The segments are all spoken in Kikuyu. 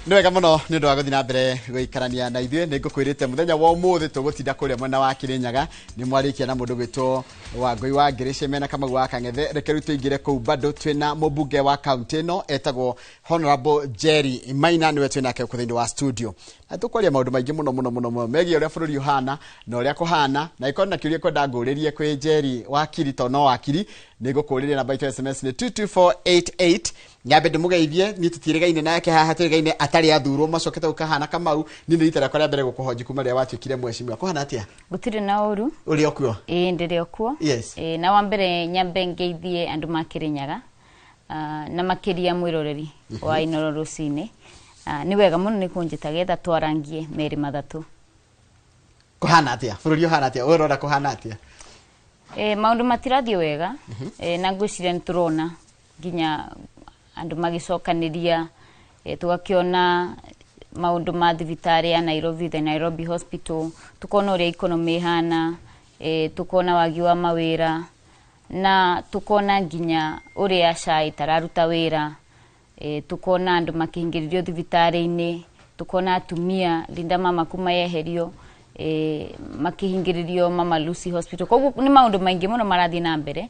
Nĩ wega mũno nĩ ũndũ wa gũthiĩ na mbere gũikarania na ithuĩ. Nĩ ngũkwĩrĩte mũthenya wa ũmũthĩ tũgũtinda kũrĩa mwena wa Kĩrĩnyaga. Nĩ mwarĩkia na mũndũ gwĩtwo Wangũi wa Ngĩrĩce mena Kamau wa Kang'ethe. Reke rĩu tũingĩre kũu bado twĩna mũmbunge wa kaunti ĩno etagwo Honorable Jerry Maina, nĩwe twĩnake gũkũ thĩinĩ wa studio. Na tũkwaria maũndũ maingĩ mũno mũno mũno mũno megiĩ ũrĩa bũrũri ũhana na ũrĩa kũhana, na ĩkorwo na kĩũria kwenda ngũrĩrie kwĩ Jerry wakiri, to no wakiri nĩ ngũkũrĩria. Namba itũ ya SMS nĩ 22488. Nyambe ndĩmũgeithie, niĩ tũtiĩrĩgaine nake haha, twĩrĩgaine atarĩ athurwo macokete gũkahana Kamau. Niĩ nĩ rita rĩakwa rĩa mbere gũkũhonji kuma rĩrĩa watuĩkire mheshimiwa. Kũhana atĩa? Gũtirĩ na ũru. Ũrĩ o kuo? Ĩĩ, ndĩrĩ o kuo. Yes. Ĩĩ, na wa mbere nyambe ngeithie andũ ma Kĩrĩnyaga, na makĩria mwĩroreri wa Inoro rũcinĩ. Nĩ wega mũno nĩ kũnjĩta getha twarangie merĩ mathatũ. Kũhana atĩa? Bũrũri ũhana atĩa? Ũrona kũhana atĩa? Maũndũ matirathiĩ wega, na ngwĩciria nĩ tũrona nginya andũ magĩcokanĩria, tũgakĩona maũndũ ma thibitarĩ ya Nairobi, the Nairobi Hospital, tukona ũrĩa economy ĩhana, tukona wagi wa mawĩra, na tukona nginya ũrĩa SHA ĩtararuta wĩra, tukona andũ makĩingĩrĩrio thibitarĩ-inĩ, tukona atumia Linda Mama kuma yeherio, makĩhingĩrĩrio Mama Lucy Hospital. Koguo nĩ maũndũ maingĩ mũno marathiĩ na mbere,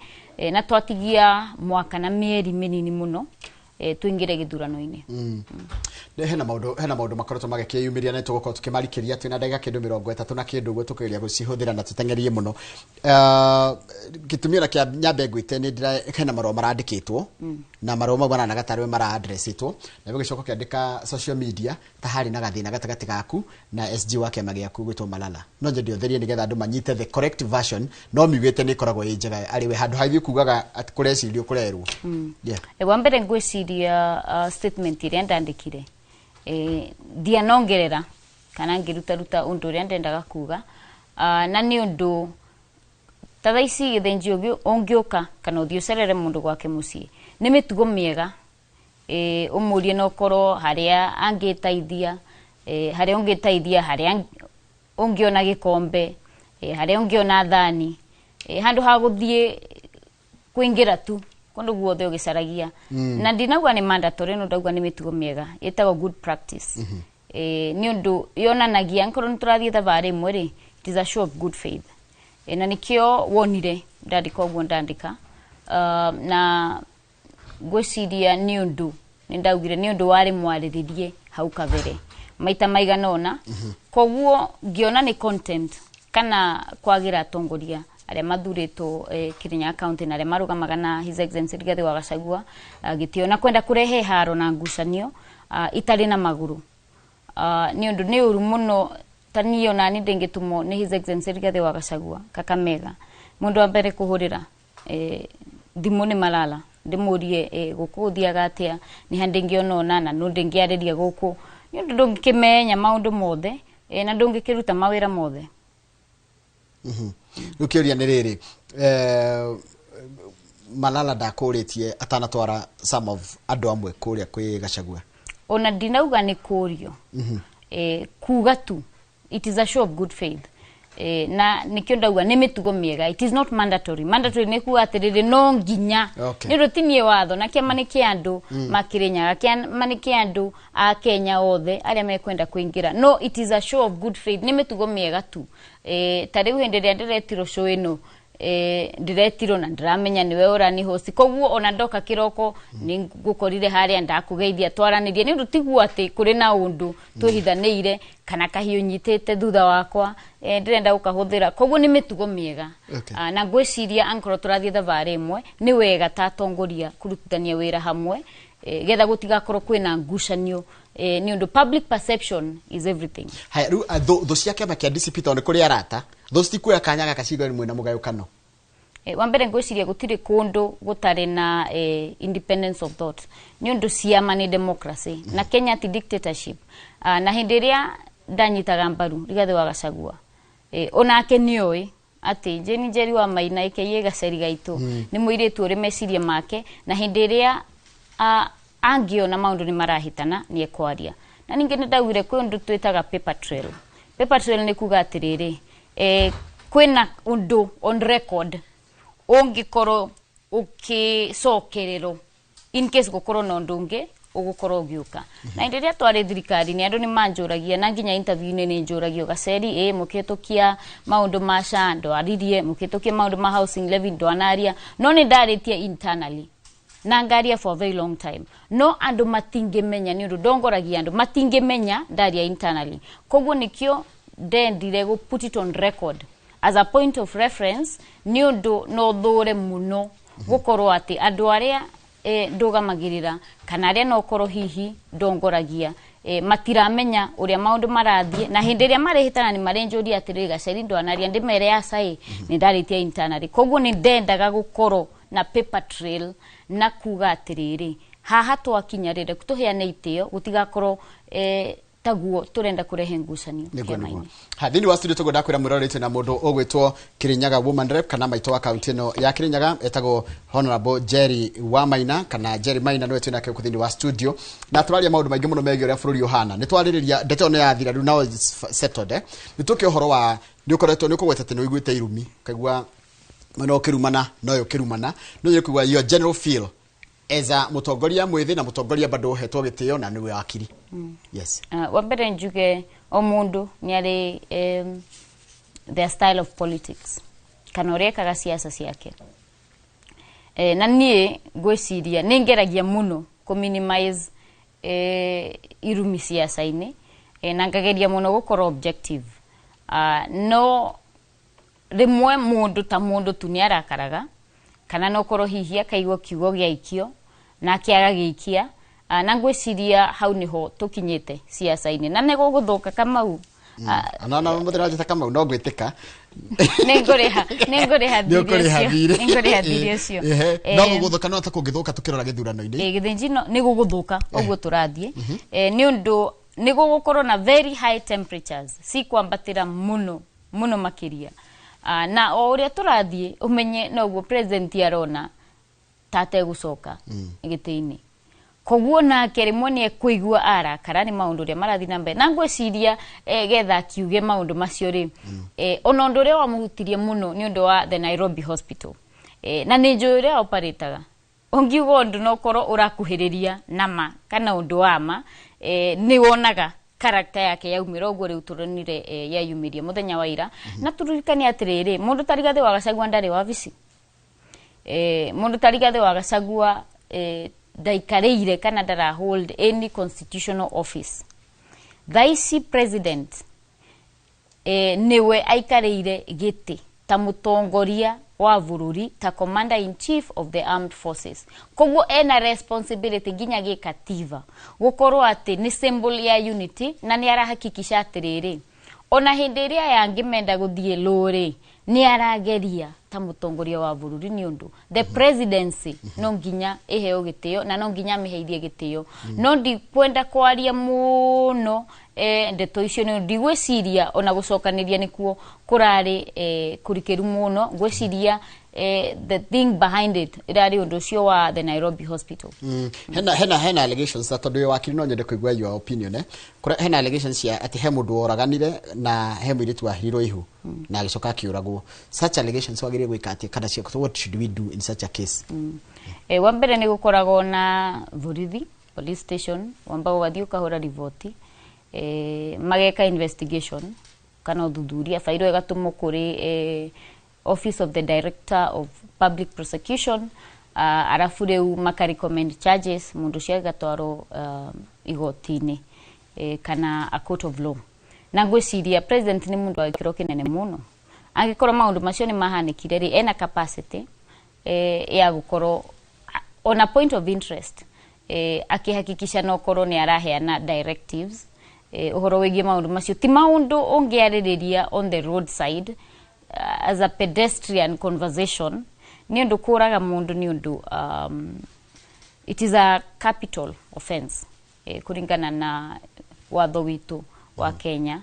na twatigia mwaka na mĩeri mĩnini mũno, tũingĩre gĩthurano-inĩ. Hena maũndũ makoretwo magĩkĩyumĩria na tũgũkorwo tũkĩmarikĩria. Twĩna ndagĩka kĩndũ 30 na kĩndũ ũguo tũkĩgeria gũcihũthĩra na tũteng'erie mũno. Gĩtũmi ona kĩa nyambe ngwĩte nĩ ndĩra hena marũa marandĩkĩtwo, na marũa mau marana gatarĩ mara addressĩtwo, na ũgĩcoka ũkĩandĩka social media ta harĩ na gathĩna gatagatĩ gaku na SG wa kĩama gĩaku gwĩtwo Malala. No nyende ũtherie nĩgetha andũ manyite the correct version, no miugĩte nĩ ĩkoragwo ĩ njega arĩ we handũ ha ithuĩ kugaga atĩ kũrecirio kũrerwo. Yeah. Wa mbere ngwĩciria statement ĩrĩa ndandĩkire, ndianongerera kana ngĩrutaruta ũndũ ũrĩa ndendaga kuga, na nĩ ũndũ ta thaa ici gĩthĩnji ũngĩũka kana ũthiĩ ũcerere mũndũ gwake mũciĩ, nĩ mĩtugo mĩega ũmũrie no korwo harĩa angĩteithia, harĩa ũngĩteithia, harĩa ũngĩona gĩkombe, harĩa ũngĩona thani, handũ ha gũthiĩ kũingĩra tu kũndũ guothe ũgĩcaragia. Na ndinauga nĩ mandatory, no ndauga nĩ mĩtugo mĩega ĩtagwo good practice, nĩ ũndũ yonanagia nkorwo nĩ tũrathiĩ thabarĩ ĩmwe rĩ, it is a show of good faith, na nĩkĩo wonire ndandĩka ũguo ndandĩka. Na ngwĩciria nĩ ũndũ nĩ ndaugire nĩ ũndũ warĩ mwarĩrĩrie hau kabere maita maigana ũna. Koguo ngĩona nĩ contempt kana kwagĩra atongoria arĩa mathurĩtwo, Kirinyaga County, na arĩa marũgamaga na His Excellency Rigathĩ wa Gachagua, gĩtĩo na kwenda kũrehe haro na ngucanio itarĩ na magũrũ, nĩ ũndũ nĩ ũru mũno. Ta niĩ ona ni ndĩngĩtũmwo nĩ His Excellency Rigathĩ wa Gachagua Kakamega, mũndũ wa mbere kũhũrĩra thimũ nĩ Malala ndĩmũrie, gũkũ gũthiaga atĩa, nĩ ha ndĩngĩona ũna na nũ ndĩngĩarĩria gũkũ, nĩ ũndũ ndũngĩkĩmenya maũndũ mothe, na ndũngĩkĩruta mawĩra mothe. Rĩu kĩũria nĩ rĩrĩ, Malala ndakũrĩtie atanatwara some of andũ amwe kũrĩa kwĩ Gachagua? Ona ndinauga nĩ kũrio, kuga tu it is a show of good faith, na nikio ndauga nĩ mĩtugo mĩega. It is not mandatory. Mandatory nĩ kuga atĩrĩrĩ, no nginya. Nĩ ũndũ ti niĩ watho na kĩama nĩ kĩa andũ makĩrĩnyaga, kĩama nĩ kĩa andũ a Kenya othe arĩa mekwenda kũingĩra, no it is a show of good faith, nĩ mĩtugo mĩega tu. Ta rĩu hĩndĩ ĩrĩa ndĩretirwo show ĩno, ndĩretirwo na ndĩramenya nĩwe ũrani host, koguo ona ndoka kĩroko nĩ ngũkorire harĩa, ndakũgeithia, twaranĩria, nĩ ũndũ tiguo atĩ kũrĩ na ũndũ twĩhithanĩire kana kahiũ nyitĩte thutha wakwa, ndĩrenda gũkahũthĩra. Koguo nĩ mĩtugo mĩega. Na ngwĩciria angĩkorwo tũrathiĩ thabarĩ ĩmwe, nĩ wega ta atongoria kũrutithania wĩra hamwe, getha gũtigakorwo kwĩna ngucanio, nĩ ũndũ public perception is everything. Haya, rĩu thũ cia kĩama kĩa DCP, tondũ nĩ kũrĩ arata, thũ citikuoya kanya gaka cigo mwĩna mũgayũkano? Wa mbere ngwĩciria gũtirĩ kũndũ gũtarĩ na independence of thought, nĩ ũndũ ciama nĩ democracy na Kenya ti dictatorship. Na hĩndĩ ĩrĩa ndanyitaga mbaru Rigathĩ wa Gachagua, onake nĩoĩ atĩ Jane Njeri wa Maina aka Gaceri gaitũ nĩ mũirĩtu ũrĩ meciria make, na hĩndĩ ĩrĩa angĩona maũndũ nĩ marahĩtana nĩ ekwaria. Na ningĩ nĩ ndaugire kwĩ ũndũ twĩtaga paper trail. Paper trail nĩ kuga atĩrĩrĩ, kwĩna ũndũ on record ũngĩkorwo ũkĩcokererwo in case gũkorwo na ũndũ ũngĩ Ũgũkorwo ũgĩũka na hĩndĩ ĩrĩa twarĩ thirikari-inĩ, andũ nĩ manjũragia, na nginya interview-inĩ nĩ njũragio, "Gaceri, ĩ mũkĩhĩtũkia maũndũ ma SHA ndwaririe, mũkĩhĩtũkia maũndũ ma housing levy ndwanaria?" No nĩ ndarĩtie internally na ngaria for a very long time, no andũ matingĩmenya nĩ ũndũ ndongoragia, andũ matingĩmenya ndaria internally. Koguo nĩkĩo ndendire gũ put it on record as a point of reference, nĩ ũndũ no thũre mũno gũkorwo atĩ andũ arĩa ndũgamagĩrĩra kana arĩa no korwo hihi ndongoragia matiramenya ũrĩa maũndũ marathiĩ, na hĩndĩ ĩrĩa marĩhĩtana nĩ marĩnjũria atĩrĩrĩ, "Gaceri, ndwanaria?" Ndĩmere aca, ĩ nĩ ndarĩtie internally. Koguo nĩ ndendaga gũkorwo na paper trail na kuga atĩrĩrĩ, haha twakinya rĩ, reke tũheane itĩo, gũtigakorwo taguo tũrenda kũrehe ngucanio Nĩguo, nĩguo. kĩama-inĩ. Ha thĩinĩ wa studio tũgwo ndakwĩra mwĩrorete na mũndũ ũgwĩtwo Kirinyaga woman rep kana maitũ wa kaunti ĩno ya Kirinyaga, etagwo Honorable Jerry wa Maina kana Jerry Maina, nĩwe twĩnake gũkũ thĩinĩ wa studio, na tũraria maũndũ maingĩ mũno megiĩ ũrĩa bũrũri ũhana. Nĩ twarĩrĩria ndeto ĩno nĩ yathira rĩu, now it's settled, eh? Nĩ tũke ũhoro wa nĩ ũkoretwo nĩ ũkũgweta atĩ nĩ ũiguĩte irumi, ũkaigua mwena ũkĩrumana no ũkĩrumana, no nĩ kũigua your general feel as a mũtongoria mwĩthĩ na mũtongoria bado ũhetwo gĩtĩo na nĩwe wakiri, yes. Wa mbere njuge o mũndũ nĩ arĩ their style of politics kana ũrĩa ekaga siasa ciake. Na niĩ ngwĩciria nĩ ngeragia mũno kũ minimize irumi ciaca-inĩ, na ngageria mũno gũkorwo objective. No rĩmwe mũndũ ta mũndũ tu nĩ arakaraga kana no korwo hihi akaigua kiugo gĩaikio nake agagĩikia. Na ngwĩciria hau nĩho tũkinyĩte ciaca-inĩ na nĩ gũgũthũka, Kamau. Ona mũthenya njĩta Kamau no ngwĩtĩka. Nĩ ngũrĩha Nĩ thirĩ ũkũrĩha ũcio. thirĩ. Nĩ ngũrĩha thirĩ ũcio. Ehe. No gũgũthũka, no ta kũngĩthũka tũkĩrora gĩthurano-inĩ. Gĩthĩnji no nĩ gũgũthũka ũguo tũrathiĩ, nĩ ũndũ nĩ gũgũkorwo na very high temperatures cikwambatĩra mũno mũno makĩria. Na o ũrĩa tũrathiĩ ũmenye noguo president arona ta ategũcoka gĩtĩ-inĩ, koguo nake rĩmwe nĩ ekũigua arakara nĩ maũndũ ũrĩa marathiĩ na mbere, na ngwĩciria getha akiuge maũndũ macio rĩ, ona ũndũ ũrĩa wamũhutirie mũno nĩ ũndũ wa the Nairobi Hospital, na nĩ njũĩ ũrĩa operataga. Ũngiuga ũndũ no ũkorwo ũrakuhĩrĩria nama kana ũndũ wa ma, nĩ wonaga character yake yaumĩra ũguo rĩu tũronire yayumĩria mũthenya wa ira. Na tũririkane atĩrĩrĩ, mũndũ ta Rigathĩ wa Gachagua ndarĩ wabici, mũndũ ta Rigathĩ wa Gachagua ndaikarĩire kana ndara hold any constitutional office. Thaa ici president nĩwe aikarĩire gĩtĩ ta mũtongoria wa bũrũri, ta commander in chief of the armed forces. Koguo ena responsibility nginya gĩkatiba gũkorwo atĩ nĩ symbol ya unity, na nĩ arahakikisha atĩrĩrĩ, ona hĩndĩ ĩrĩa aya angĩ menda gũthiĩ lũrĩ, nĩ arageria ta mũtongoria wa bũrũri, nĩ ũndũ the presidency no nginya ĩheo gĩtĩo na no nginya amĩheithie gĩtĩo. No ndikwenda kwaria mũno ndeto icio, nĩ ndigwĩciria ona gũcokanĩria nĩkuo kũrarĩ kũrikĩru mũno. Ngwĩciria the thing behind it ĩrarĩ ũndũ ũcio wa the Nairobi Hospital. Hena allegations, na tondũ wĩ wakiri no nyende kũigua your opinion, eh? Kũrĩa hena allegations cia atĩ he mũndũ woraganire na he mũirĩtu wahirirwo ihu na agĩcoka akĩũragwo. Such allegations wagĩrĩire gwĩka atĩa, kana cia, what should we do in such a case? Wa mbere nĩ gũkoragwo na borithi, police station, wambaga ũgathiĩ ũkahũra riboti, mageka investigation kana ũthuthuria, bairo ĩgatũmwo kũrĩ office of the director of public prosecution, arabu rĩu maka recommend charges, mũndũ ũcio agatwarwo igoti-inĩ kana a court of law. Na ngwĩciria president nĩ mũndũ wa gĩkĩro kĩnene mũno, angĩkorwo maũndũ macio nĩ mahanĩkire rĩ, ena capacity ya gũkorwo on a point of interest, akĩhakikisha no korwo nĩ araheana directives ũhoro wĩgiĩ maũndũ macio. Ti maũndũ ũngĩarĩrĩria on the roadside as a pedestrian conversation, nĩ ũndũ kũraga mũndũ nĩ ũndũ it is a capital offense kũringana na watho witũ wa Kenya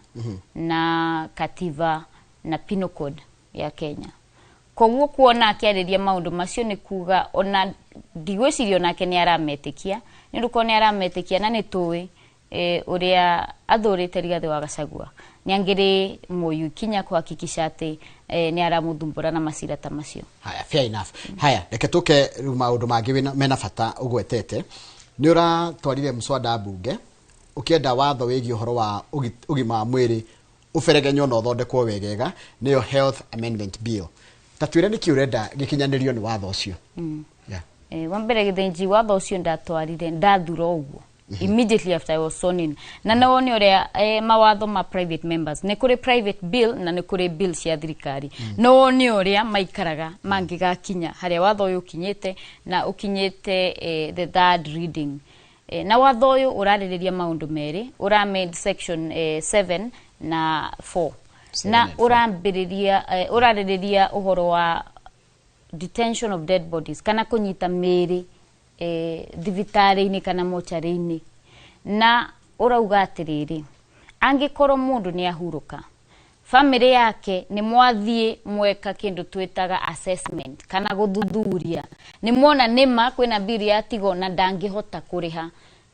na katiba na penal code ya Kenya. Koguo kuona akĩarĩria maũndũ macio nĩ kuga ona ndigwĩciria onake nĩ arametĩkia, nĩ ũndũ korwo nĩ arametĩkia na nĩ tũĩ ũrĩa athũrĩte Rigathĩ wa Gachagua, nĩ angĩrĩ muoyu ikinya kuhakikisha atĩ nĩ aramũthumbũra na macira ta macio. Haya, fair enough. Haya, reke tũke rĩu maũndũ mangĩ mena bata ũgwetete. Nĩ ũratwarire mswada mbunge ũkĩenda watho wĩgiĩ ũhoro wa ũgima wa mwĩrĩ ũberegenywo na ũthondekwo wegega, nĩyo Health Amendment Bill. Ta twĩre nĩkĩ ũrenda gĩkinyanĩrio nĩ watho ũcio. Yeah. Wa mbere, Gĩthĩnji, watho ũcio ndatwarire ndathura ũguo immediately after I was sworn in, na nĩ wone ũrĩa mawatho ma private members, nĩ kũrĩ private bill na nĩ kũrĩ bill cia thirikari, no wone ũrĩa maikaraga mangĩgakinya harĩa watho ũyũ ũkinyĩte, na ũkinyĩte the third reading. Na watho ũyũ ũrarĩrĩria maũndũ merĩ, ũramend section 7 na 4. Seven Na and four. ũrambĩrĩria ũrarĩrĩria ũhoro wa detention of dead bodies, kana kũnyita mĩĩrĩ thibitarĩ-inĩ kana mocarĩ-inĩ, na ũrauga atĩrĩrĩ, angĩkorwo mũndũ nĩ ahurũka, famĩlĩ yake nĩ mwathiĩ mweka kĩndũ twĩtaga assessment kana gũthuthuria, nĩ mwona nĩma kwĩna mbiri ya tigo na ndangĩhota kũrĩha,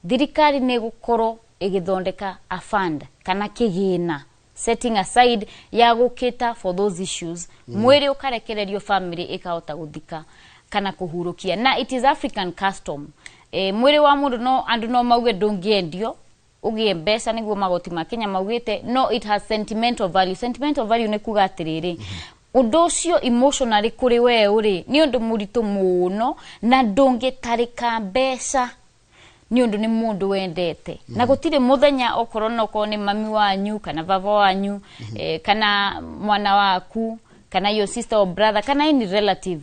thirikari nĩ ĩgũkorwo ĩgĩthondeka a fund kana kĩgĩna, setting aside ya gũkĩta for those issues, mwĩrĩ ũkarekererio, family ĩkahota gũthika kana kũhurũkia. Na it is African custom, mwĩrĩ wa mũndũ, no andũ no mauge ndũngĩendio ũgĩe mbeca nĩguo magoti ma Kenya maugĩte, no it has sentimental value. Sentimental value nĩ kuga atĩrĩrĩ, ũndũ ũcio emotionally kũrĩ we ũrĩ nĩ ũndũ mũritũ mũno na ndũngĩtarĩka mbeca, nĩ ũndũ nĩ mũndũ wendete, na gũtirĩ mũthenya okorwo no korwo nĩ mami wanyu kana baba wanyu, kana mwana waku kana your sister or brother kana any relative,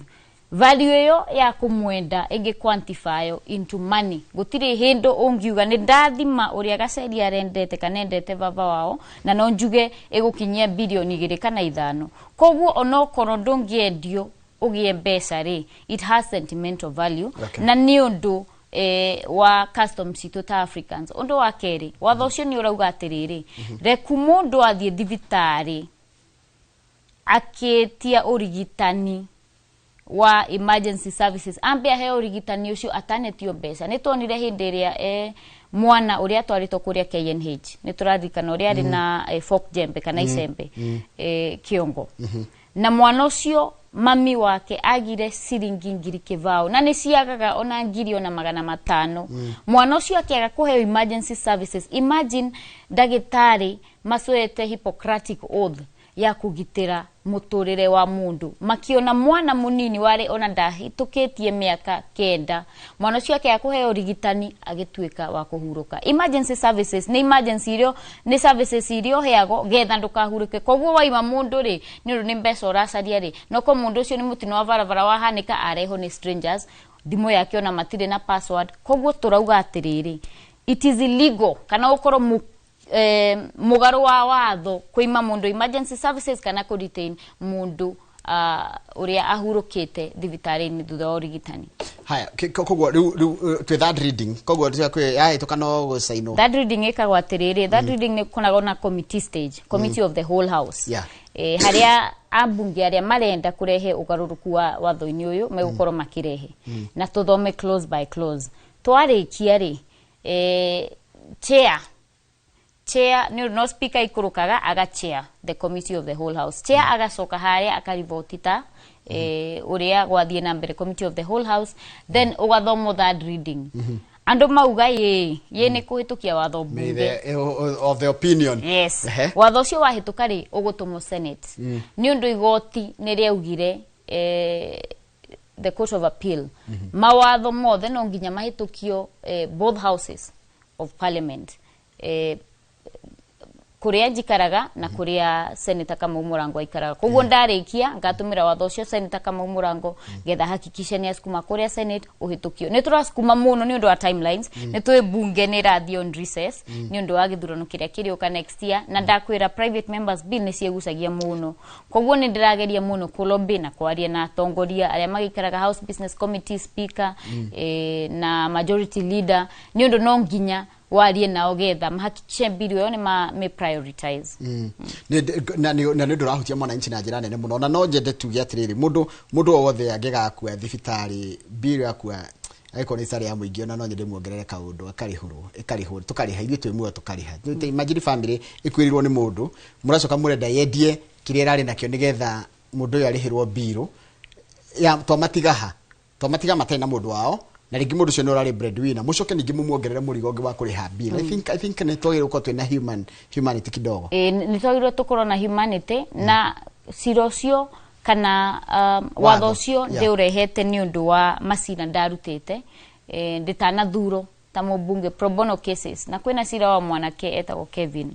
value ĩyo ya kũmwenda ĩngĩ quantify into money, gũtirĩ hĩndũ ũngiuga nĩ ndathima ũrĩa Gaceri arendete kana endete baba wao na no njuge ĩgũkinyia bilioni 2 kana 5. Koguo onokorwo ndũngĩendio ũgĩe mbeca rĩ, it has sentimental value. Na nĩ ũndũ wa customs citũ ta Africans. Ũndũ wa kerĩ, watho ũcio nĩ ũrauga atĩrĩrĩ, reku mũndũ athiĩ thibitarĩ akĩtia ũrigitani wa emergency services, ambe aheo ũrigitani ũcio atanetio mbeca. Nĩ tuonire hĩndĩ ĩrĩa mwana ũrĩa atwarĩtwo kũrĩa KNH, nĩ tũraririkana ũrĩa arĩ na fork, jembe kana icembe, kĩongo, na mwana ũcio mami wake agire ciringi 20,000, na nĩ ciagaga ona ngiri ona 500. Mwana ũcio akĩaga kũheo emergency services. Imagine ndagĩtarĩ macoete Hippocratic oath ya kũgitĩra mũtũrĩre wa mũndũ, makiona mwana mũnini warĩ ona ndahĩtũkĩtie mĩaka 9, mwana ũcio akĩaga kũheo ũrigitani, agĩtuĩka wa kũhurũka. Emergency services nĩ emergency irio, nĩ services iria ũheagwo getha ndũkahurũke. Koguo waima mũndũ rĩ, nĩ ũndũ nĩ mbeca ũracaria rĩ, no ko mũndũ ũcio nĩ mũtino wa barabara wahanĩka, arehwo nĩ strangers, thimũ yake ona matirĩ na password. Koguo tũrauga atĩrĩrĩ, it is illegal kana ũkorwo mũgarũ wa watho kũima mũndũ emergency services kana kũ retain mũndũ ũrĩa ahurũkĩte thibitarĩ-inĩ thutha wa ũrigitani. Haya, koguo rĩu twĩ third reading, koguo yahĩtũka no gũcainwo? Third reading ĩkagwo atĩrĩrĩ, third reading nĩ kũnagwo na committee stage, committee of the whole house, harĩa ambunge arĩa marenda kũrehe ũgarũrũku wa watho-inĩ ũyũ megũkorwo makĩrehe, na tũthome clause by clause. Twarĩkia rĩ, chair nĩ ũndũ no speaker ikũrũkaga aga chair the committee of the whole house, chair agacoka harĩa akariboti ta ũrĩa gwathiĩ na mbere committee of the whole house, then ũgathomwo third reading, andũ mauga yĩ yĩ nĩ kũhĩtũkia watho May mbunge. the, of the opinion. Yes. Ehe. Watho ũcio wahĩtũka rĩ, ũgũtũmwo Senate, nĩ ũndũ igoti nĩ rĩaugire, the Court of Appeal, mawatho mothe no nginya mahĩtũkio both houses of parliament, kuria njikaraga na kuria Senator Kamau Murango aikaraga. Koguo ndarĩkia ngatũmĩra watho ũcio Senator Kamau Murango getha hakikisha nĩ acukuma kũrĩa Senate ũhĩtũkio. Nĩ tũracukuma mũno nĩ ũndũ wa timelines, nĩ tũĩ bunge nĩ ĩrathiĩ on recess nĩ ũndũ wa gĩthurano kĩrĩa kĩrĩũka next year, na ndakwĩra private members bill nĩ ciĩgucagia mũno. Koguo nĩ ndĩrageria mũno kũlobby na kwaria na atongoria arĩa magĩikaraga House Business Committee, speaker na majority leader, nĩ ũndũ no nginya warie nao getha mahakikishe bill ĩyo nĩ ma prioritize. Na nĩ ũndũ ũrahutia mwananchi na njĩra nene mũno, na no nyende tuge atĩrĩrĩ, mũndũ o wothe angĩgakua thibitarĩ, bill yakua angĩkorwo nĩ thibitarĩ ya mũingĩ, ona no nyende muongerere kaũndũ akarĩhũrwo, ĩkarĩhwo, tũkarĩha ithuĩ twĩ muoyo, tũkarĩha. Imagine family ĩkuĩrĩirwo nĩ mũndũ, mũracoka mũrenda yendie kĩrĩa ĩrarĩ nakĩo nĩgetha mũndũ ũyũ arĩhĩrwo mbirũ ya twamatiga ha, twamatiga matarĩ na mũndũ wao. Na rĩngĩ mũndũ ũcio nĩ ũrarĩ breadwinner, mũcoke ningĩ mũmuongerere mũrigo ũngĩ wa kũrĩha bill. I think nĩ twagĩrĩirwo gũkorwo twĩna humanity kidogo. Ĩ, nĩ twagĩrĩirwo tũkorwo na humanity na cira ũcio kana watho Watho, ũcio ndĩũrehete nĩ ũndũ wa macira ndarutĩte ndĩtanathuro ta mũmbunge, pro bono cases, na kwĩna cira wa mwanake etagwo Kevin.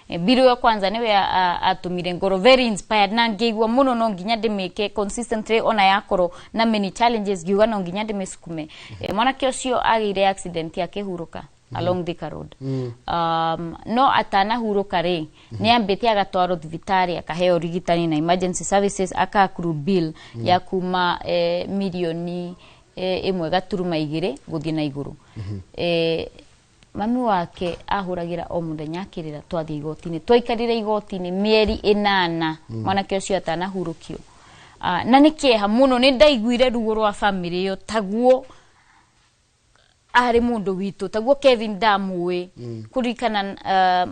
Bill ĩyo kwanza nĩwe atũmire ngorwo very inspired na ngĩigua mũno no nginya ndĩmĩke consistently, ona yakorwo na many challenges, ngiuga no nginya ndĩmĩsukume. Mwanake ũcio agĩire accident akĩhurũka along Thika Road. No atanahurũka rĩ, nĩ ambĩte agatwarwo thibitarĩ, akaheo ũrigitani na emergency services, aka accrue bill ya kuma mirioni 1.2 gũthiĩ na igũrũ. Mami wake ahũragĩra o mũthenya akĩrĩra. Twathiĩ igoti-inĩ, twaikarire igoti-inĩ mĩeri 8 mwanake ũcio atanahurũkio. Na nĩ kĩeha mũno, nĩ ndaiguire ruo rwa bamĩrĩ ĩyo taguo arĩ mũndũ witũ, taguo Kevin ndamũĩ, kũririkana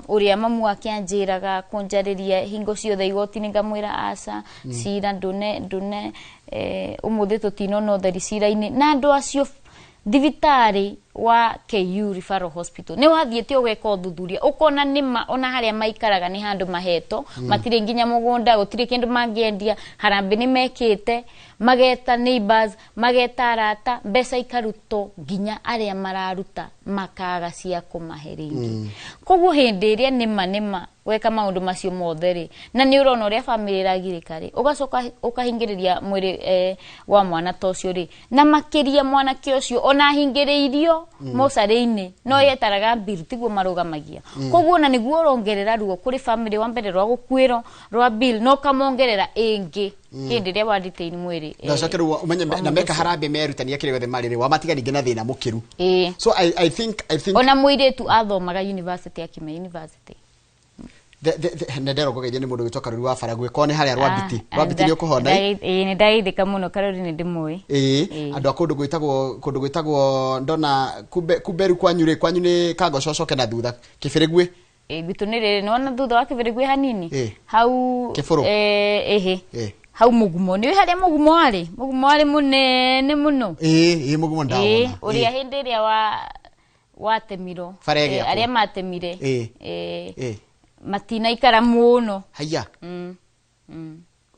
ũrĩa mamu wake anjĩraga kũnjarĩria hingo ciothe igoti-inĩ, ngamwĩra aca, cira ndũne ndũne ũmũthĩ tũtinona ũtheri cira-inĩ. Na andũ acio thibitarĩ wa KU Referral Hospital nĩ wathiĩte ũgeka ũthuthuria, ũkona nĩma ona harĩa maikaraga nĩ handũ mahetwo, matirĩ nginya mũgũnda, gũtirĩ kĩndũ mangĩendia. Harambĩ nĩ mekĩte, mageta neighbors, mageta arata, mbeca ikarutwo nginya arĩa mararuta makaga cia kũmahe rĩngĩ. Koguo hĩndĩ ĩrĩa nĩma nĩma weka maũndũ macio mothe rĩ, na nĩ ũrona ũrĩa bamĩrĩ ĩragirĩka rĩ, ũgacoka ũkahingĩrĩria mwĩrĩ wa mwana ta ũcio rĩ, na makĩria mwanake ũcio ona ahingĩrĩirio mocarĩ-inĩ no yetaraga bill, tiguo marũgamagia. Koguo ona nĩguo ũrongerera ruo kũrĩ bamĩrĩ, wa mbere rwa gũkuĩrwo, rwa bill, na ũkamongerera ĩngĩ hĩndĩ ĩrĩa wa detain mwĩrĩ Ndacoke rĩu ũmenye wa na mũndũ meka ũcio. harambĩ merutania kĩrĩa gĩothe marĩ rĩ, wamatiga ningĩ na thĩna mũkĩru. So I think Ona mũirĩtu athomaga university, akime university. Nĩ nderwo ngũgeithio nĩ mũndũ gwĩtwo Karuri wa Baragwĩ, korwo nĩ harĩa Rwambiti. Rwambiti nĩ ũkũhona? Ĩĩ, nĩ ndageithĩka mũno, Karuri nĩ ndĩmũĩ. Ĩĩ, andũ a kũndũ gwĩtagwo ndona kumbe kumbe rĩu kwanyu rĩ, kwanyu nĩ Kangoco, ũcoke na thutha Kĩbĩrĩgwĩ. Ĩĩ, gwitũ nĩ rĩrĩ nĩwona thutha wa Kĩbĩrĩgwĩ hanini hau. Kĩbũrũ. Ĩhĩ, hau mũgumo, nĩ harĩa mũgumo warĩ mũnene mũno. Ĩĩ, mũgumo ndawona. Ũrĩa hĩndĩ ĩrĩa wa watemirwo Bara ĩgĩakwo. Arĩa matemire matinaikara mũno. Haiya.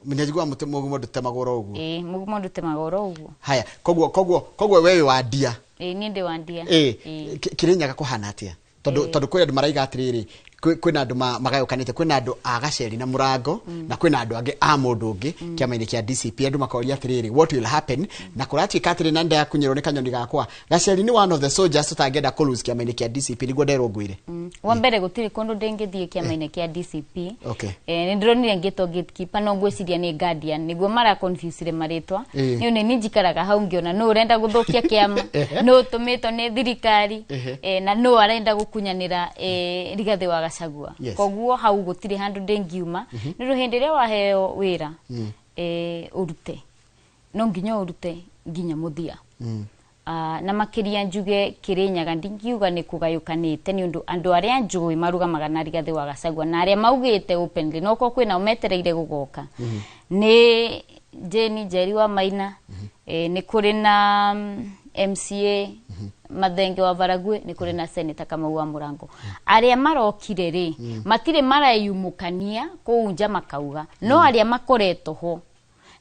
Njiguaga mũtĩ mũgumo ndũtemagwo oro ũguo. Ĩĩ, mũgumo ndũtemagwo oro ũguo. Haya, koguo we wĩ wa ndia? Ĩĩ, niĩ ndĩ wa ndia. Ĩĩ, Kĩrĩnyaga kũhana atĩa? Tondũ kwĩ andũ maraiga atĩrĩrĩ, kwĩna andũ magayũkanĩte, kwĩna andũ a Gaceri na Mũrango na kwĩna andũ angĩ a mũndũ ũngĩ kĩama-inĩ kĩa DCP. Andũ makoria atĩrĩrĩ, what will happen? Na kũratuĩka atĩrĩ, na ndakunyĩrwo nĩ kanyoni gakwa, Gaceri nĩ one of the soldiers tũtangĩenda kũ lose kĩama-inĩ kĩa DCP, nĩguo nderwo ngwĩre. Wa mbere, gũtirĩ kũndũ ndĩngĩthiĩ kĩama-inĩ kĩa DCP. Nĩ ndĩronire ngĩtwo gatekeeper, no ngwĩciria nĩ guardian, nĩguo mara confuse marĩtwa. Nĩ nĩ njikaraga hau ngĩona nũ ũrenda gũthũkia kĩama, nũ ũtũmĩtwo nĩ thirikari, na nũ arenda gũkunyanĩra Rigathĩ wa Gachagua. Koguo hau gũtirĩ handũ ndĩngiuma, nĩ ũndũ hĩndĩ ĩrĩa waheo wĩra ũrute, no nginya ũrute nginya mũthia. Na makĩria njuge Kĩrĩnyaga ndingiuga nĩ kũgayũkanĩte, nĩ ũndũ andũ arĩa njũĩ marugamaga na Rigathĩ wa Gachagua na arĩa maugĩte openly, no korwo kwĩnao metereire gũgoka, nĩ Jane Njeri wa Maina, nĩ kũrĩ na MCA Mathenge wa Baragwe, nĩ kũrĩ na Senator Kamau wa Mũrango. Arĩa marokire rĩ, matirĩ mareyumũkania kũu nja makauga, no arĩa makoretwo ho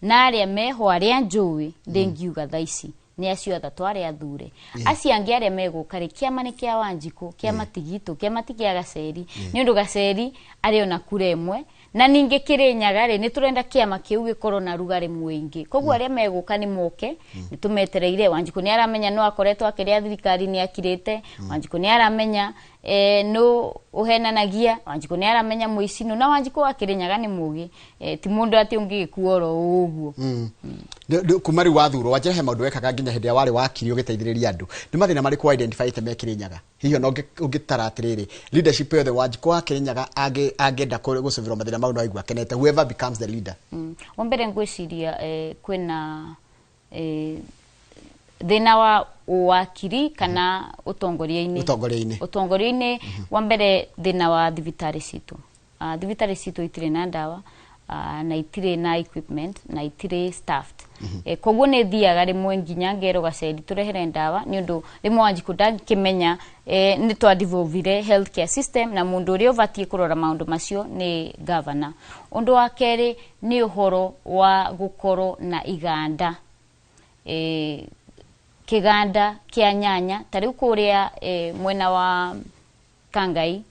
na arĩa meho, arĩa njũĩ ndĩngiuga thaa ici nĩ acio atatũ arĩa athure. Acio angĩ arĩa megũka rĩ, kĩama nĩ kĩa Wanjikũ, kĩama ti gitũ, kĩama ti kĩa Gaceri, nĩ ũndũ Gaceri arĩ ona kura ĩmwe. Na ningĩ Kĩrĩnyaga rĩ, nĩ tũrenda kĩama kĩu gĩkorwo na rugarĩ mũingĩ. Koguo arĩa megũka nĩ moke, nĩ tũmetereire. Wanjikũ nĩ aramenya no akoretwo akĩrĩa thirikari nĩ akirĩte. Wanjikũ nĩ aramenya nũ ũhenanagia. Wanjikũ nĩ aramenya mũici nũ, na Wanjikũ wa Kĩrĩnyaga nĩ mũgĩ, ti mũndũ atĩ ũngĩgĩkua oro ũguo. Kuma rĩu wathurwo, wanjĩra he maũndũ wekaga nginya hĩndĩ ĩrĩa warĩ wakiri ũgĩteithĩrĩria andũ. Nĩ mathĩna marĩkũ identifyĩte me Kĩrĩnyaga, hihi ona ũngĩtara atĩrĩrĩ, leadership yothe Wanjikũ wa Kĩrĩnyaga angĩenda gũcoverwo mathĩna mau, no aigua akenete, whoever becomes the leader? Wa mbere ngwĩciria kwĩna thĩna wa ũwakiri kana ũtongoria-inĩ. Ũtongoria-inĩ. Ũtongoria-inĩ, wa mbere thĩna wa thibitarĩ citũ. Thibitarĩ citũ itirĩ na ndawa. na itirĩ na equipment na itirĩ staffed. Koguo nĩ thiaga rĩmwe nginya ngerwo Gaceri tũrehere ndawa, nĩ ũndũ rĩmwe Wanjikũ ndangĩkĩmenya nĩ twa devolvire healthcare system na mũndũ ũrĩa ũbatiĩ kũrora maũndũ macio nĩ governor. Ũndũ wa kerĩ nĩ ũhoro wa gũkorwo na iganda, kĩganda kĩa nyanya ta rĩu kũrĩa mwena wa Kangai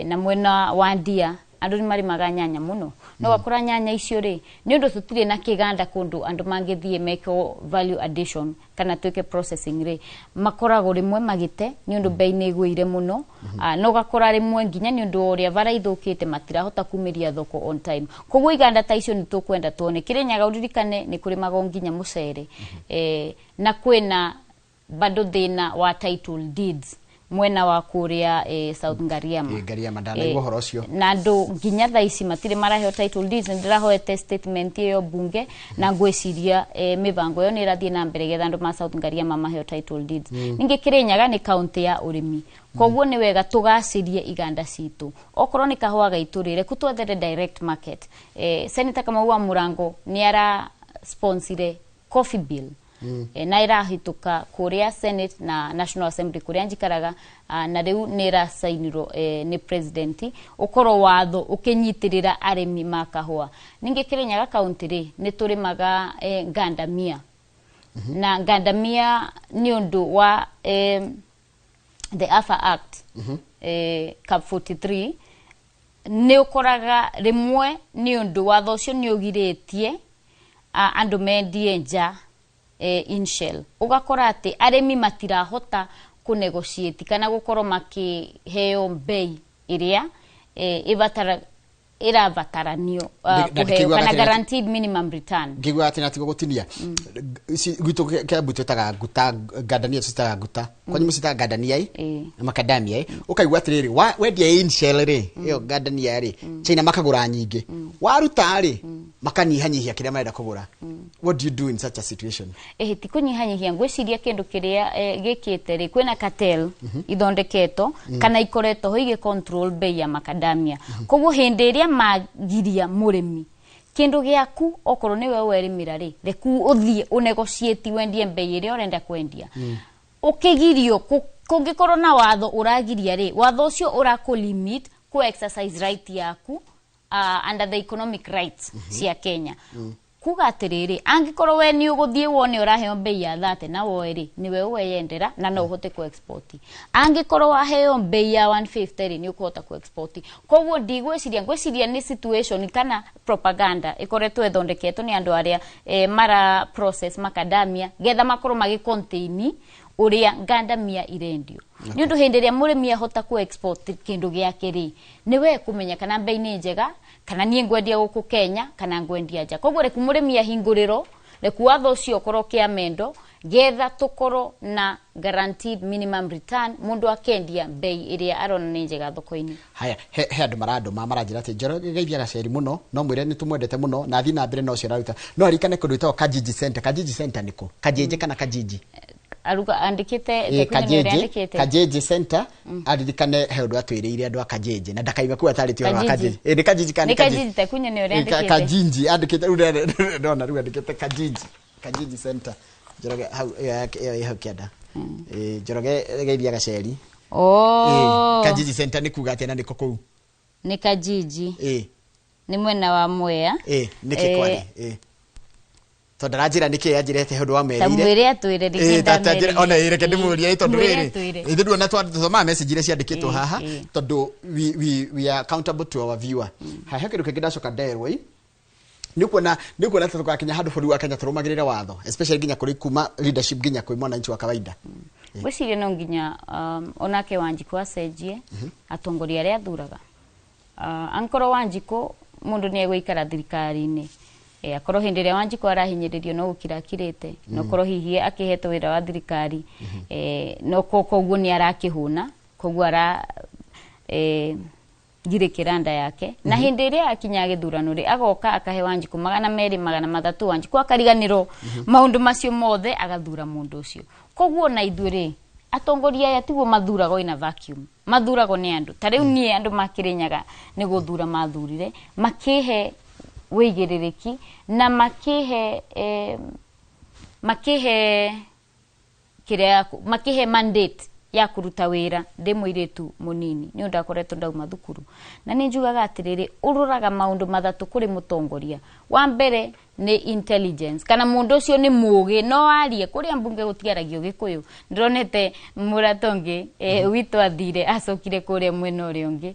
na mwena wa Ndia andũ nĩ marĩmaga nyanya mũno, no wakora nyanya icio rĩ, nĩ ũndũ tũtirĩ na kĩganda kũndũ andũ mangĩthiĩ meke value addition kana twĩke processing rĩ, makoragwo rĩmwe magĩte nĩ ũndũ bei nĩ ĩgũire mũno. Na ũgakora rĩmwe nginya nĩ ũndũ wa ũrĩa bara ithũkĩte matirahota kumĩria thoko on time. Koguo iganda ta icio nĩ tũkwenda tuone. Kĩrĩnyaga ũririkane nĩ kũrĩmagwo nginya mũcere, na kwĩna bado thĩna wa title deeds mwena wa kũrĩa South Ngariama. Ngariama, ndanaigua ũhoro ũcio. Na andũ nginya thaa ici matirĩ maraheo title deeds. Nĩ ndĩrahoete statement ĩyo bunge na ngwĩciria mĩbango ĩyo nĩ ĩrathiĩ na mbere getha andũ ma South Ngariama maheo title deeds. Ningĩ Kĩrĩnyaga nĩ kaunti ya ũrĩmi, koguo nĩ wega tũgacĩrie iganda citũ. Okorwo nĩ kahũa gaitũ rĩ, reku twethere direct market. Senator Kamau wa Mũrango nĩ ara sponsire coffee bill, na ĩrahĩtũka kũrĩa Senate na National Assembly kũrĩa njikaraga, na rĩu nĩ ĩracainirwo nĩ president ũkorwo watho ũkĩnyitĩrĩra arĩmi ma kahũa. Ningĩ Kĩrĩnyaga kaunti rĩ, nĩ tũrĩmaga ngandamia, na ngandamia nĩ ũndũ wa the AFA Act, Cap 43, nĩ ũkoraga rĩmwe nĩ ũndũ watho ũcio nĩ ũgirĩtie andũ mendie nja in shell. Ũgakora atĩ arĩmi matirahota kũ negotiate kana gũkorwo makĩheo mbei ĩrĩa ĩbatara ĩrabataranio Na kũheo ndĩkĩiguaga kana atĩrĩ- guaranteed minimum return. Ngĩigua atĩ natigo gũtinia ici gwitũ Kĩambu twĩtaga nguta, ngandania tũcitaga nguta, kwanyu mũcitaga ngandania ĩ? Ĩ. Na makadamia ĩ, ũkaigua atĩrĩrĩ, wendia in shell rĩ, ĩyo ngandania rĩ, China makagũra nyingĩ, waruta rĩ, makanyihanyihia kĩrĩa marenda kũgũra. What do you do in such a situation? Ĩhĩ, ti kũnyihanyihia. Ngwĩciria kĩndũ kĩrĩa gĩkĩte rĩ, kwĩna cartel ithondeketwo kana ikoretwo ho igĩ control bei ya macadamia. Koguo hĩndĩ ĩrĩa magiria mũrĩmi kĩndũ gĩaku, okorwo nĩwe werĩmĩra rĩ, reku ũthiĩ ũnegotiate wendie mbei ĩrĩa ũrenda kwendia. Ũkĩgirio kũngĩkorwo na watho ũragiria rĩ, watho ũcio ũrakũ limit ku exercise right yaku under the economic rights cia Kenya. Kuga atĩrĩrĩ, angĩkorwo we nĩ ũgũthiĩ wone ũraheo mbei ya 30 na woe rĩ, nĩwe ũweyendera na no ũhote ku export. Angĩkorwo waheo mbei ya 150 rĩ, nĩ ũkũhota ku export. Koguo ndigwĩciria, ngwĩciria nĩ situation kana propaganda ĩkoretwo ĩthondeketwo nĩ andũ arĩa mara process macadamia getha makorwo magĩ contain ũrĩa ngandamia irendio, nĩ ũndũ hĩndĩ ĩrĩa mũrĩmi ahota ku export kĩndũ gĩake rĩ, nĩwe kũmenya kana mbei nĩ njega, kana niĩ ngwendia gũkũ Kenya kana ngwendia nja. Koguo reku mũrĩmi ahingũrĩrwo, reku watho ũcio ũkorwo kĩamendo getha tũkorwo na guaranteed minimum return, mũndũ akendia mbei ĩrĩa arona nĩ njega thoko-inĩ. Haya, he andũ marandũma maranjĩra atĩ Njoroge geithia Gaceri mũno, no mwĩre nĩ tũmwendete mũno na athiĩ na mbere na ũcio araruta, no aririkane kũndũ gwĩtagwo Kajiji Center. Kajiji Center nĩkũ? Kajiji kana Kajiji? Aruga andĩkĩte Tekunya nĩ ũrĩa Kajeje andĩkĩte. Kajeje Center, aririkane he ũndũ atwĩrĩire andũ a Kajeje na ndakaime kuu atarĩtie ũhoro wa Kajiji. Kajeje. Nĩ Kajiji kana Nĩ nĩ Kajiji? Kajiji, Tekunya nĩ ũrĩa andĩkĩte. Kajinji andĩkĩte rĩu, ndona rĩu andĩkĩte Kajiji, Kajiji Center. Njoroge hau ĩyo ĩyo ĩ hau kĩanda. Njoroge geithia Gaceri. Oh. Kajiji Center nĩ kuga atĩa na nĩkũ kũu? Nĩ Kajiji, nĩ mwena wa Mwea. Nĩkĩ kwarĩ? Tondũ aranjĩra nĩkĩ anjĩrete he ũndũ wa Ta merĩire. mwĩre atwĩre rĩngĩ. Ta ona ĩ, reke ndĩmũrie tondũ Mwĩre rĩrĩ atwĩre. ithuĩ nduona tũthomaga message iria ciandĩkĩtwo haha tondũ we are accountable to our viewer. Haha he kĩndũ kĩngĩ ndacoka nderwo ĩ, nĩ ũkuona ta tũgakinya handũ bũrũri wa Kenya tũrũmagĩrĩre watho, especially nginya kũrĩ kuma leadership nginya kwĩ mwananchi wa kawaida. Ngwĩciria no nginya onake Wanjikũ acenjie atongoria arĩa athuraga. Angĩkorwo Wanjikũ mũndũ nĩ egũikara thirikari-inĩ, akorwo hĩndĩ ĩrĩa Wanjikũ arahinyĩrĩrio no gũkira akirĩte, no korwo hihi akĩhetwo wĩra wa thirikari, no koguo nĩ arakĩhũna, koguo ara girĩkĩra nda yake, na hĩndĩ ĩrĩa akinya gĩthurano rĩ, agoka akahe Wanjikũ 200, 300, Wanjikũ akariganĩrwo maũndũ macio mothe, agathura mũndũ ũcio. Koguo na ithuĩ rĩ, atongoria aya tiguo mathuragwo ina vacuum, mathuragwo nĩ andũ. Ta rĩu niĩ andũ makĩrĩnyaga nĩ gũthura mathurire makĩhe Wĩigĩrĩrĩki na makihe makihe kĩrĩa makihe mandate ya kũruta wĩra ndĩ mũirĩtu mũnini, nĩ ũndũ ndakoretwo ndauma thukuru. Na nĩ njugaga atĩrĩrĩ, ũroraga maũndũ mathatũ kũrĩ mũtongoria. Wa mbere nĩ intelligence, kana mũndũ ũcio nĩ mũgĩ, no arie. Kũrĩa mbunge gũtiaragio Gĩkũyũ. Ndĩronete mũrata ũngĩ witũ athire, acokire kũrĩa mwena ũrĩa ũngĩ,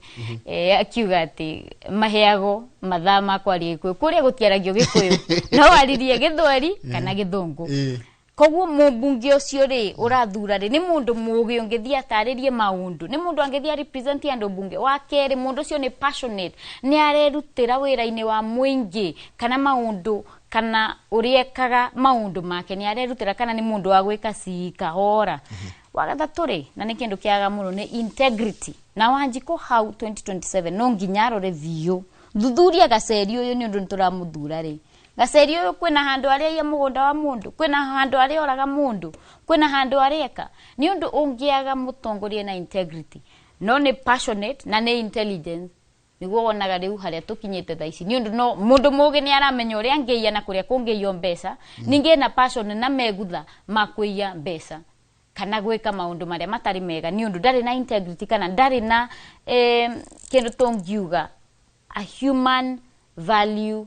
akiuga atĩ maheagwo mathaa ma kwaria Gĩkũyũ. Kũrĩa gũtiaragio Gĩkũyũ, no waririe Gĩthweri kana Gĩthũngũ. Koguo mũmbunge ũcio rĩ ũrathura rĩ, nĩ mũndũ mũgĩ ũngĩthiĩ atarĩrie maũndũ, nĩ mũndũ angĩthiĩ represent andũ mbunge. Wa kerĩ, mũndũ ũcio nĩ passionate, nĩ arerutĩra wĩra-inĩ wa mũingĩ kana maũndũ kana ũrĩa ekaga maũndũ make, nĩ arerutĩra, kana nĩ mũndũ wa gwĩka cii kahora. Wa gatatũ rĩ, na nĩ kĩndũ kĩaga mũno, nĩ integrity. Na Wanjikũ hau 2027 no nginya arore biũ, thuthuria gaceri ũyũ, nĩ ũndũ nĩ tũramũthura rĩ. Gaceri ũyũ, kwĩna handũ arĩa aiya mũgũnda wa mũndũ, kwĩna handũ arĩa oraga mũndũ, kwĩna handũ areka? Nĩ ũndũ ũngĩaga mũtongoria na integrity, no nĩ passionate na nĩ intelligence, nĩguo wonaga rĩu harĩa tũkinyĩte thaa ici, nĩ ũndũ no mũndũ mũgĩ nĩ aramenya ũrĩa angĩiya na kũrĩa kũngĩiywo mbeca, ningĩ ena passion na megutha ma kũiya mbeca kana gwĩka maũndũ marĩa matarĩ mega, nĩ ũndũ ndarĩ na integrity kana ndarĩ na kĩndũ tũngiuga a human value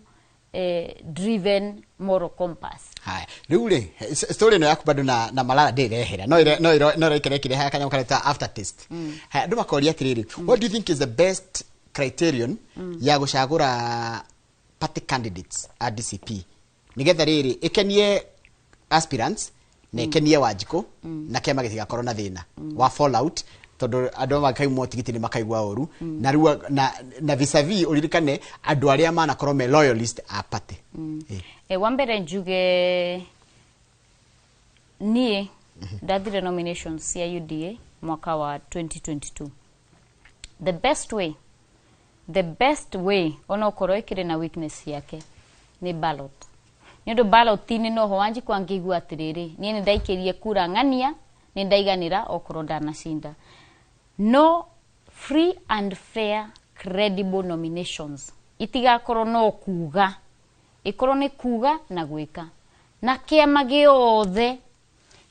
driven moral compass. Haya, rĩu rĩ, story ĩno yaku bado na Malala ndĩrehera, no ĩrekere kĩrehaga kanyamũ kareta aftertaste. Haya, andũ makoria atĩrĩrĩ, what do you think is the best criterion ya gũcagũra party candidates a DCP, nigetha rĩrĩ ĩkenie aspirants na ĩkenie Wanjikũ na kĩama gĩtigakorwo na thĩna wa fallout, tondũ andũ makaimwo tigiti nĩ makaigua ũru, na rĩu na vis-a-vis ũririkane andũ arĩa manakorwo me loyalist a party? Wa mbere njuge niĩ ndathire nominations cia UDA mwaka wa 2022. The best way, onokorwo ĩkĩrĩ na weakness yake, nĩ ballot, nĩ ũndũ ballot-inĩ noho Wanjikũ angĩigua atĩrĩrĩ, niĩ nĩ ndaikĩrie kura ng'ania, nĩ ndaiganĩra okorwo ndanacinda. No free and fair credible nominations itigakorwo no kuga, ikorwo nĩ kuga na gwĩka, na kĩama gĩothe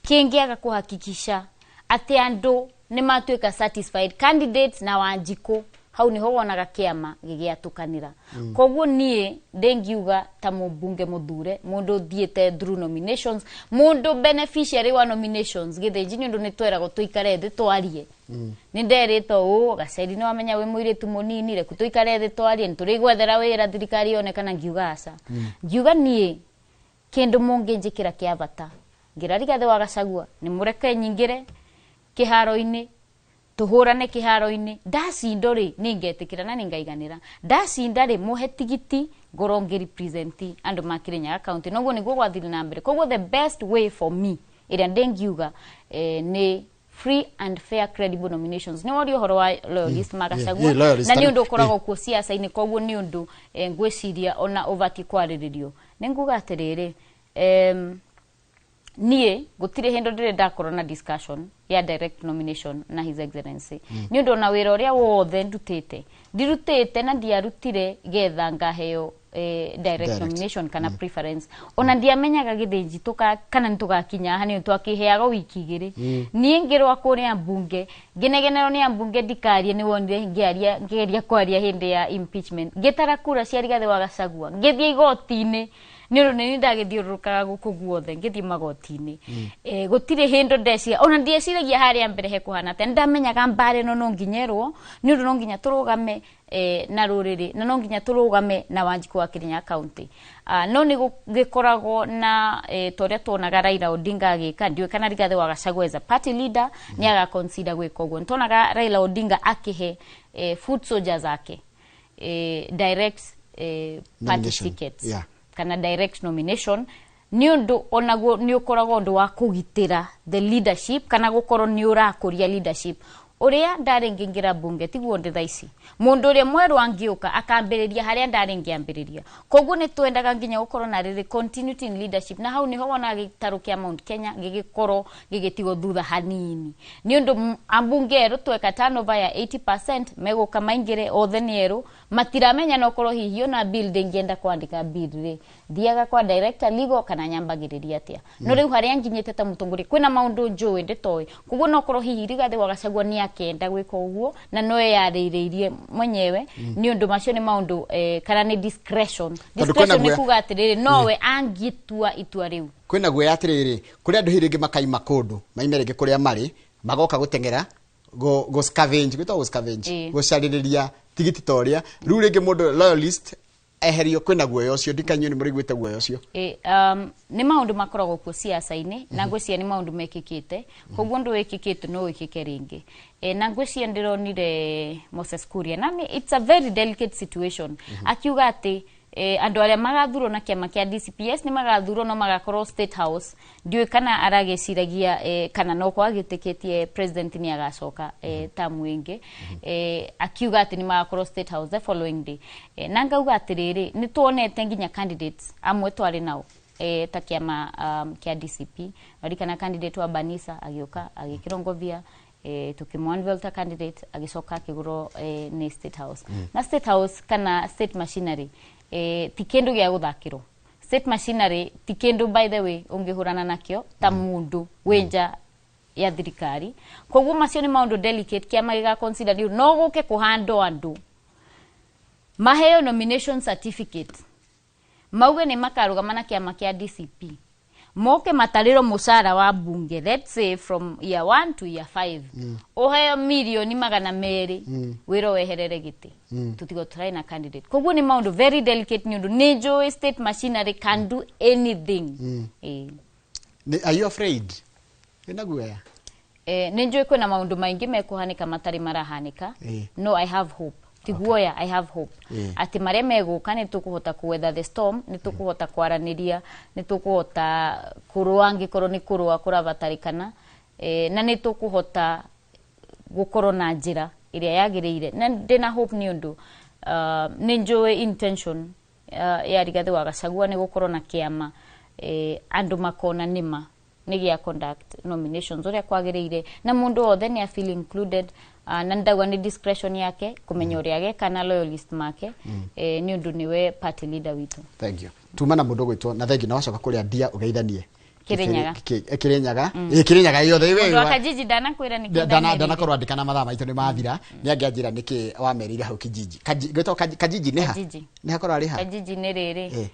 kĩngĩaga kũhakikisha atĩ andũ nĩ matuĩka satisfied, candidates na Wanjikũ, hau niho wonaga kĩama gĩgĩatũkanĩra. Koguo niĩ ndĩngiuga ta mũmbunge mũthure, mũndũ ũthiĩte through nominations, mũndũ beneficiary wa nominations Gĩthĩnji, nĩ ũndũ nĩ tweragwo tũikare thĩ twarie. Nĩ nderĩtwo ũũ, "Gaceri, nĩ wamenya wĩ mũirĩtu mũnini, reku tũikare thĩ twarie, nĩ tũrĩgwethera wĩra thirikari yonekana." Ngiuga aca. Ngiuga niĩ kĩndũ mũngĩnjĩkĩra kĩa bata, ngĩra Rigathĩ wa Gachagua nĩ mũreke nyingĩre kĩharo-inĩ, tũhũrane kĩharo-inĩ. Ndacinda rĩ, nĩ ngetĩkĩra na nĩ ngaiganĩra. Ndacinda rĩ, mũhe tigiti ngorwo ngĩ represent andũ ma Kirinyaga County. Noguo nĩguo gwathire na mbere. Koguo the best way for me ĩrĩa ndĩngiuga nĩ free and fair credible nominations. Nĩ woria ũhoro wa loyalist ma Gachagua, loyalist, na nĩ ũndũ ũkoragwo kuo ciaca-inĩ. Koguo nĩ ũndũ ngwĩciria ona ũbatiĩ kwarĩrĩrio. Nĩ nguga atĩrĩrĩ, niĩ gũtirĩ hĩndĩ ndĩrĩ ndakorwo na discussion ya direct nomination na His Excellency, nĩ ũndũ ona wĩra ũrĩa wothe ndutĩte, ndirutĩte na ndiarutire getha ngaheo direct Direct. nomination kana preference. Ona ndiamenyaga Gĩthĩnji tuka kana nĩ tũgakinya haha, nĩ twakĩheagwo wiki 2. Niĩ ngĩrwa kũrĩa mbunge, ngĩnegenerwo nĩ ambunge ndikarie. Nĩ wonire ngĩaria, ngĩgeria kwaria hĩndĩ ya impeachment, ngĩtara kura cia Rigathĩ wa Gachagua, ngĩthiĩ igoti-inĩ, nĩ ũndũ nĩ ndagĩthiũrũrũkaga gũkũ guothe ngĩthiĩ magoti-inĩ. Gũtirĩ hĩndũ ndeciria, ona ndieciragia harĩa mbere hekũhana atĩa. Nĩndamenyaga mbara ĩno no nginya ĩrwo, nĩ ũndũ no nginya tũrũgame na rũrĩrĩ, na no nginya tũrũgame na Wanjikũ wa Kirinyaga County. No nĩ gĩkoragwo na ta ũrĩa tuonaga Raila Odinga agĩka. Ndiũĩ kana Rigathĩ wa Gachagua as a party leader nĩ aga consider gwĩka ũguo. Nĩtuonaga Raila Odinga akĩhe foot soldiers ake direct party Nomination. tickets kana direct nomination, nĩ ũndũ onaguo nĩ ũkoragwo ũndũ wa kũgitĩra the leadership kana gũkorwo nĩ ũrakũria leadership. Uria ndari ngingira bunge tiguo ndi thaa ici. Mundu uria mweru angiuka akambiriria haria ndari ngiambiriria. Koguo ni twendaga nginya gukorwo na riri continuity in leadership, na hau niho wona gitaru kia Mount Kenya gigikorwo gigitigwo thutha hanini. Ni undu ambunge eru tweka turnover ya 80% meguka maingire othe ni eru matiramenya no korwo hihi ona bill ndingienda kwandika bill ri thiaga kwa director legal kana nyambagiriria atia. No riu haria nginyite ta mutongoria kwina maundu njui nditoi, koguo no korwo hihi Rigathi wa Gachagua ni akenda gwika uguo na no eyarĩrĩirie mwenyewe. Ni undu macio ni maundu kana ni discretion. Discretion ni kuga atiriri nowe angitua itua riu. Kwina guoya atiriri kuri andu hihi ringi makaima kundu maime ringi kuria mari magoka guteng'era go scavenge, gwitagwo go scavenge, gucaririria tigiti toria riu ringi mundu loyalist eherio. Kwina guoya ucio ndikanyue ni muriguite guoya ucio. Ni maundu makoragwo kuo siasa-ini na ngwĩciria ni maundu mekĩkĩte, koguo undu wĩkĩkĩte no wĩkĩke rĩngĩ. Na ngwĩciria ndĩronire Moses Kuria na it's a very delicate situation, akiuga atĩ andu aria magathurwo na kiama kia DCPS ni magathurwo no magakorwo State House. Ndiũĩ kana aragĩciragia kana no kwagĩtĩkĩtie president ni agacoka tamu ĩngĩ, akiuga atĩ ni magakorwo State House the following day. Na ngauga atĩrĩrĩ, nĩ tuonete nginya candidates amwe twarĩ nao ta kiama kia DCP, kana candidate wa Banisa agĩũka agĩkĩrongovia, tukimwanvel ta candidate agĩcoka akĩgũrwo nĩ State House. Na State House kana state machinery ti kindu gĩa guthakirwo. State machinery ti kindu, by the way, ungihurana nakio ta mundu winja ya thirikari. Koguo macio ni maundu delicate kiama giga consider ni no guke kuhandwo andu maheo nomination certificate mauge ni makarugama na kiama kia DCP, moke matariro mucara wa bunge, let's say from year 1 to year 5, uheo milioni 200, wiro weherere giti, tutigo turai na candidate. Koguo ni maundu very delicate ni undu ni njui state machinery can do anything. Are you afraid? Wina guoya? Ni njui kwina maundu maingi mekuhanika matari marahanika. No, I have hope. Tiguoya, I have hope. Ati maria meguka ni tukuhota ku weather the storm, ni tukuhota kwaraniria, ni tukuhota kurua angikorwo ni kurua kurabatarikana, na ni tukuhota gukorwo na njira iria yagiriire. Na ndina hope ni undu ni njui intention ya Rigathi wa Gachagua ni gukorwo na kiama, andu makona nima ni gia conduct nominations uria kwagiriire na mundu wothe ni feel included. Na ndauga ni discretion yake kumenya uria ageka na loyalist make, ni undu niwe party leader witu. Thank you. Tuma na mundu gwitwo na thank you na wacoka kuria ndia ugeithanie Kirinyaga. Kirinyaga. Kirinyaga yothe iwe. Mundu wa Kajiji ndanakwira niki ndanakorwo andika na mathaa maitu ni mathira, ni angianjira niki wamerire hau Kijiji. Gwitwo Kajiji ni ha? Ni hakorwo ari ha? Kajiji ni riri.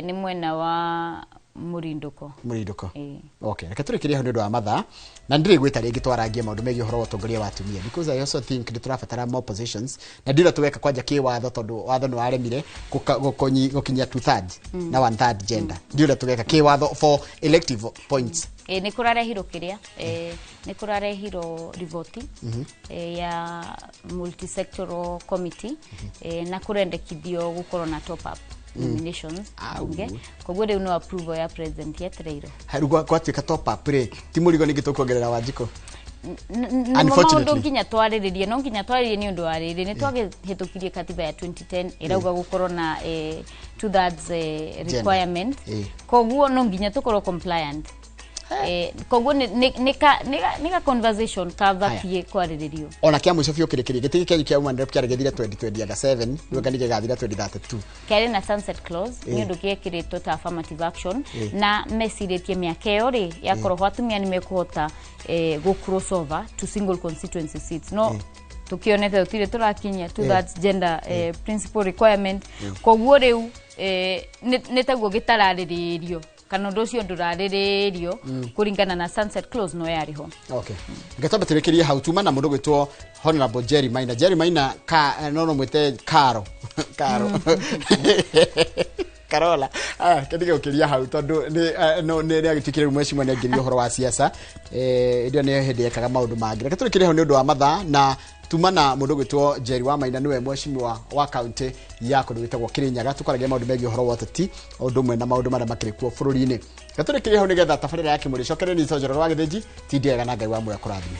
Ni mwena wa Murinduko. Murinduko. Okay, reke turikirie hau ni undu wa mathaa na ndiri gwita ringi twarangie maundu megie uhoro wa utongoria wa atumia, because I also think ni turabatara more positions na ndira tuweka kwanja ki watho tondu watho ni waremire gukinyia 2/3 na 1/3 gender. Ndira tuweka ki watho for elective points. Ni kurarehirwo kiria, ni kurarehirwo riboti ya multisectoral committee, na kurendekithio gukorwo na top up nominations bunge. Koguo riu no approval ya president yetereirwo. Riu gwatuika top up ri ti murigo ningi tukuongerera Wanjikũ? Unfortunately nginya twarĩrĩrie, no nginya twarĩrĩrie ni undu wa rĩrĩ ni twagĩhĩtũkirie katiba ya 2010 ĩrauga gũkorwo na 2/3 requirement, koguo no nginya tũkorwo compliant. Koguo ni ka conversation kabatie kwarĩrĩrio. Ona kia mũico biũ kĩrĩkĩrie gĩtĩ gĩkĩ kĩa women rep kĩarĩ gĩthire 2027 rĩu anga nĩgĩgathira 2032. Kĩarĩ na sunset clause ni undu gĩekĩrĩtwo ta affirmative action na mecirĩtie mĩaka ĩyo rĩ yakorwo atumia nĩ mekũhota go cross over to single constituency seats, no tukionete tutire tũrakinyia to that gender principle requirement. Koguo rĩu nĩ taguo gĩtararĩrĩrio kana undu ucio ndurarĩrĩrio kuringana na sunset clause no yarĩ ho. Okay, ngatamba turikirie hau tuma na mundu gwitwo Honorable Jerry Maina. Jerry Maina ka no no mwite Karo Karo Karola. Kendige gukiria hau tondu ni no ni agituikire mwecimwa ni angĩria uhoro wa siasa, ndio ni hindi ekaga maundu mangi. Reke turikirie hau ni undu wa mathaa na tuma na mundu gwitwo Jerry wa Maina niwe mwecimwa wa county ya kundu gwitagwo Kirinyaga, tukwaragia maundu megie uhoro wa uteti undu umwe na maundu maria makiri kuo bururi-ini. Reke turikirie hau nigetha tabarira ya Kimuri cokere ni Njoroge wa Githinji ti ndiega na Ngai wa muoyo kurathime.